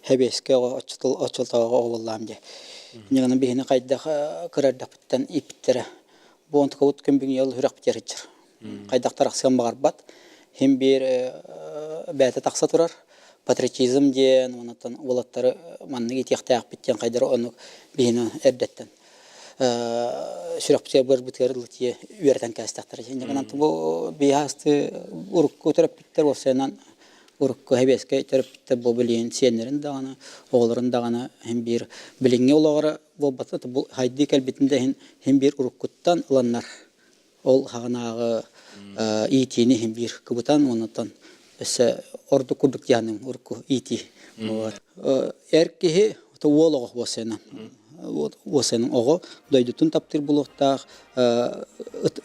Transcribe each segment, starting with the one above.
Хэбиэскэ оҕо оччотооҕу оҕоллаам дии. Инньэ биһини хайдах кырардахпыттан ииппиттэрэ. Бу онтукабыт күн бүгүн ол сүрэхпитигэр сылдьар. Хайдах тарахсыан баҕарбат. Иһин биир бэйэтэ тахса турар. Патриотизм диэн, онтон уолаттары маннык иитиэхтээхпит диэн хайдары оннук биһини эрдэттэн сүрэхпитигэр быарбытыгар ылытыйа үөрэтэн кээстэхтэрэ. Инньэ гынан бу биһаасты урукку төрөппүттэр уопсайынан урукку сэбиэскэй төрөппүттэр бу билигин сиэннэрин даҕаны, оҕолорун даҕаны иһин биир билиҥҥи олоҕоро буолбата бу хайдыы кэлбитин да иһин иһин биир уруккуттан ыланнар ол хаҕынааҕы иитиини иһин биир кыбытан уоннаттан өссө ордук курдук дианым урукку иитии. Эр киһи уол оҕо уосайынан уосайынан оҕо дойдутун таптыыр буолуохтаах,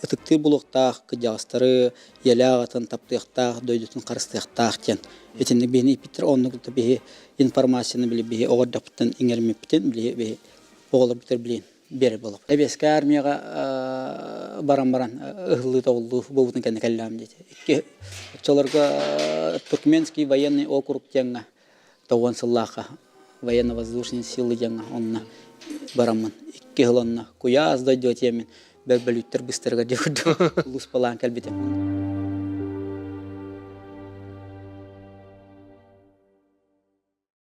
ытыктыыр буолуохтаах, кырдьаҕастары ийэлээх аҕатын таптыахтаах, дойдутун харыстыахтаах диэн. Итинник биһини ииппиттэр, оннук да биһи информацияны били биһи оҕо эрдэхпиттэн иҥэриммиппитин били биһи оҕолорбутугар билин биэрэр буолап. Эбиэскэ армияҕа баран баран ыһыллыы-тоҕуллуу буолбутун кэннэ кэллэҕим диэти. Икки оччолорго Туркменский военный округ диэҥҥэ тоҕуон сыллаахха военно-воздушные силы диэҥҥэ онно бараммын икки сыл онно куйаас дойду этиэмин бөрбөлүүттэр быстарыгар дьэ курдук улууспалаан кэлбитим.